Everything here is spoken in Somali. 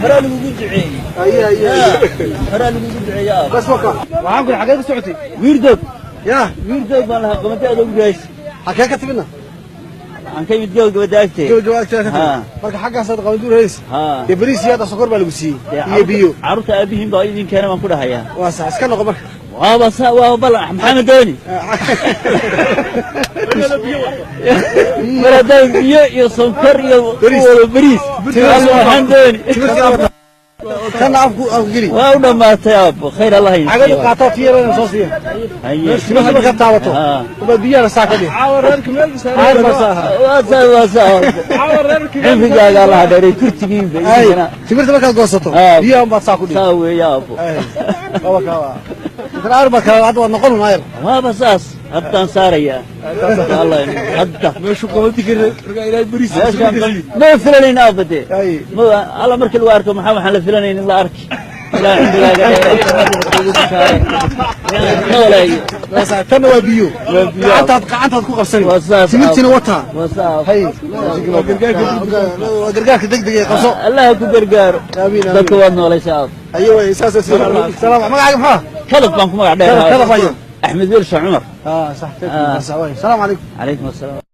Horaa lagugu duceeyey. Aye aye. Horaa lagugu duceeyey, aabo. Bas, waka waxaan ku xagee ku socotay? Wiirdoog. Ya? Wiirdoog baan lahaa, qamadi aad ugu gaaysa. Xagee ka timidna? Waxaan ka imid Gabagabada agteeda. Gabagaba agteeda ka timid? Ha. Marka xaggaasaad qabanduur helaysa? Ha. Dee bariis iyo hadda sokor baa lagu siiyey Dee iyo biyo. Carruurta aabihiin baa idin keena baan ku dhahayaa. Waa sax, iska noqo marka. Waaba sa, waaba balan Maxamed dooni. Mar haddaan biyo iyo sonkor iyo Bariis. wado bariis waxaan dooni. Tanna afku afku geli. Waa u dhammaatay, aabbo, khayr Allah idin Xagadu siiyo. qaataa tiyarana soo siiya. Haye. Timirta markaad taabato ubaad biyahana saa ka dhig. Waa saa, waa saa, aabbo. Cimrigaaga Allah dheeray kurtigiinba Ay, idinkana. Timirta markaad goosato biyaha unbaad saa ku dhig. Saa weeye, aabbo. Ay, waaba kaa intan aar baad kala hadda waad noqon un ayar. Waaba saas, haddaan saarayaa Allah hadda. Meeshu qabadi kara markaa ilaahay bariis. Meeshaan ma filanayn, aabba, dee. Ay. Ma alla markii lagu arko maxaa waxaan la filanayn in la arki. Ilaa cimrigaaga dheeray ugu bishaaray noolaayo. Waa sax, tanna waa biyo. Waa biyo. Gacantaad ku qabsani. Waa saas. Timirtiina wataa. Waa saas. Hay, waa gargaarka degdeg ee qabso. Allah ku gargaaro. Aamiin, aamiin. Dadka waad noolaysaa, aabbo. Aye way, saas salaam. Magacaaga maxaa? Kadab baan ku magac dheerahay. Kadab ayo. Axmed Wiilsha Cumar. Ah, sax, sax way. Salaam calaykum. Calaykum asalaam.